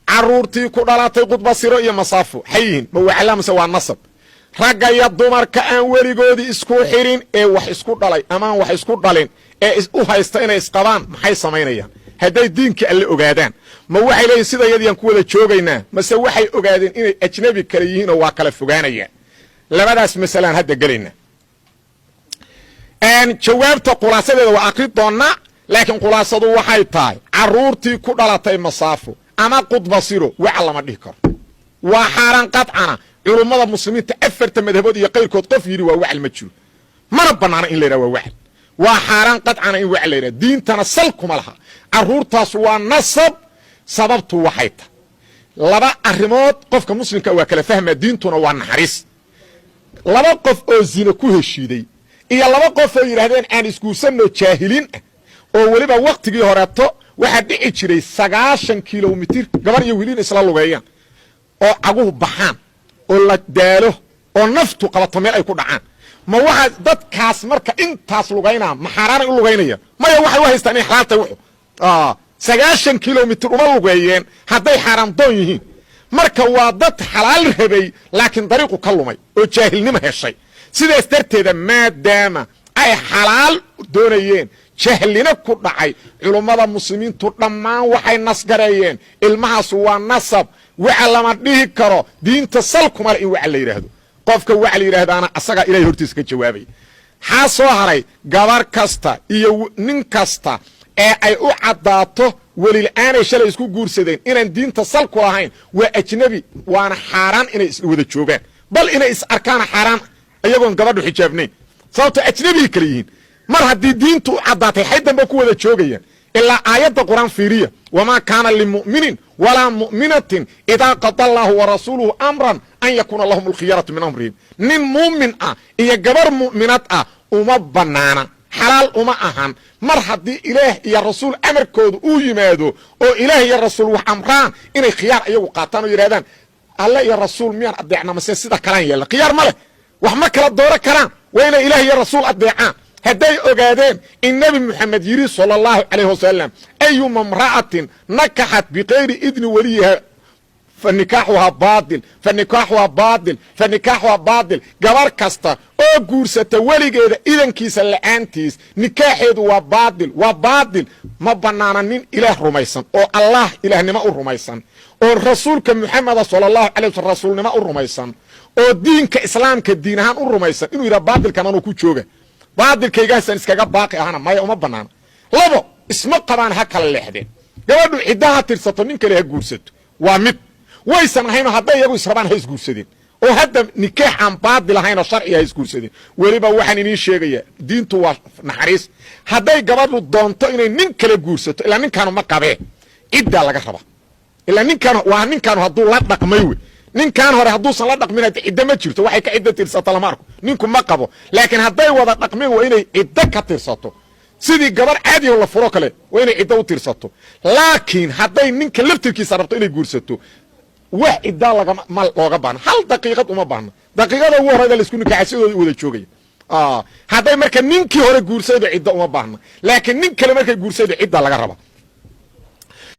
Caruurtii ku dhalatay qudbasiro iyo masaafo xayihin ma wacala mase waa nasab? Ragga iyo dumarka aan weligoodii isku xirin ee wax isku dhalay amaan wax isku dhalin ee u haysta inay isqabaan, maxay samaynayaan hadday diinka Alle ogaadaan? Ma waxay leeyihin sida yadiyaan ku wada joogaynaa, mase waxay ogaadeen inay ajnabi kale yihiin oo waa kala fogaanayaan? Labadaas masalaan hadda gelayna. Jawaabta khulaasadeeda waa akri doonnaa, laakiin khulaasadu waxay tahay caruurtii ku dhalatay masaafo ama qudbasiro wacal lama dhihi karo, waa xaaraan qadcana. Culummada muslimiinta afarta madhabood iyo qayrkood qof yidhi waa wacal ma jiro. Mana bannaana in la yidhaha waa wacal. Waa xaaraan qadcana in wacal la yidhaha, diintana sal kuma laha. Caruurtaas waa nasab. Sababtu waxay tahay laba arrimood. Qofka muslimka waa kala fahmaa, diintuna waa naxariis. Laba qof oo zina ku heshiiday iyo laba qof oo yidhaahdeen aan isguursanno, jaahiliin ah, oo weliba waktigii horeeto waxaa dhici jiray 90 kilomitir gabar iyo wiilin isla lugeeyaan oo caguhu baxaan oo la daalo oo naftu qabato meel ay ku dhacaan. Ma waxaa dadkaas marka intaas lugaynaa ma xaaraanay u lugaynaya? Maya, waxay u haystaan inay xalaal tahay. Wuxu 90 kilomitir uma lugeeyeen hadday xaaraan doon yihiin. Marka waa dad xalaal rabay, laakiin dariiqu ka lumay oo jaahilnimo heshay. Sidaas darteeda, maadaama ay xalaal doonayeen, jahlina ku dhacay, culummada muslimiintu dhammaan waxay nasgareeyeen ilmahaas waa nasab, waxa lama dhihi karo. Diinta sal kuma le in waxa la yidhaahdo. Qofka waxa la yidhaahdaana asagaa Ilahay hortiisa ka jawaabay. Xaa soo haray? Gabar kasta iyo nin kasta ee ay u caddaato welila-aanay shalay isku guursadeen inaan diinta sal ku lahayn, waa ajnabi, waana xaaraan inay is wada joogaan, bal inay is arkaana xaaraan iyagoon gabadhu xijaabnayn, sababto ajnabigay kale yihiin. Mar haddii diintu u caddaatay, xay dambe ku wada joogayaan? Ilaa aayadda Qur-aan fiiriya: وما كان لمؤمن ولا مؤمنة إذا قضى الله ورسوله أمرا أن يكون لهم الخيرة من أمرهم. Nin muumin ah iyo gabar mu'minad ah uma bannaana, xalaal uma ahan, mar haddii Ilaah iyo Rasuul amarkooda uu yimaado oo Ilaah iyo Rasuul wax amraan, inay khiyaar iyagu qaataan oo yidhahdaan: "Alle iyo Rasuul miyaan adeecna mase sida kalaan yeelna?" Khiyaar ma leh, wax ma kala dooro karaan. Waa inay Ilaah iyo Rasuul adeecaan. Hadday ogaadeen in Nebi Moxamed yidhi صلى الله عليه وسلم: أيما امرأة نكحت بغير إذن وليها فنكاحها باطل، فنكاحها باطل، فنكاحها باطل, gabar kasta oo guursata weligeeda idankiisa la'aantiis, nikaaxeedu waa baatil, waa baatil. Ma bannaana nin Ilaah rumaysan oo Allah Ilaahnimo u rumaysan oo rasuulka Muxameda صلى الله عليه وسلم rasuulnimo u rumaysan oo diinka Islaamka diin ahaan u rumaysan inuu yidhaha: "Baatilkan anuu ku jooga, baatilkaygaasaan iskaga baaqi ahana." Maya, uma bannaana. Labo, isma qabaan, ha kala leexdeen. Gabadhu cidda ha tirsato, nin kale ha guursato, waa mid waysan ahaynoo hadday iyagu israbaan ha isguursadeen oo hadda nikaax aan baadil ahayn oo sharciga ha isguursadeen. Weliba waxaan idiin sheegayaa, diintu waa naxariis. Hadday gabadhu doonto inay nin kale guursato, ilaa ninkaanu ma qabee, ciddaa laga rabaa. Ilaa ninkaan waa ninkaanu hadduu la dhaqmay wey. Ninkan hore hadduusan la dhaqmin, ciddo ma jirto, waxay ka ciddo tirsato lama arko, ninku ma qabo. Laakiin hadday wada dhaqmeen, waa inay ciddo ka tirsato, sidii gabar caadiho la furo kale, waa inay ciddo u tirsato. Laakiin hadday ninka laftirkiisa rabto inay guursato, wax ciddaa lagama ma looga baahno, hal daqiiqad uma baahno. Daqiiqada ugu horeyda laisku nikaaxa, sidooda u wada joogaya. Hadday marka ninkii hore guursaydo, ciddo uma baahna, laakiin nin kale markay guursaydo, ciddaa laga raba.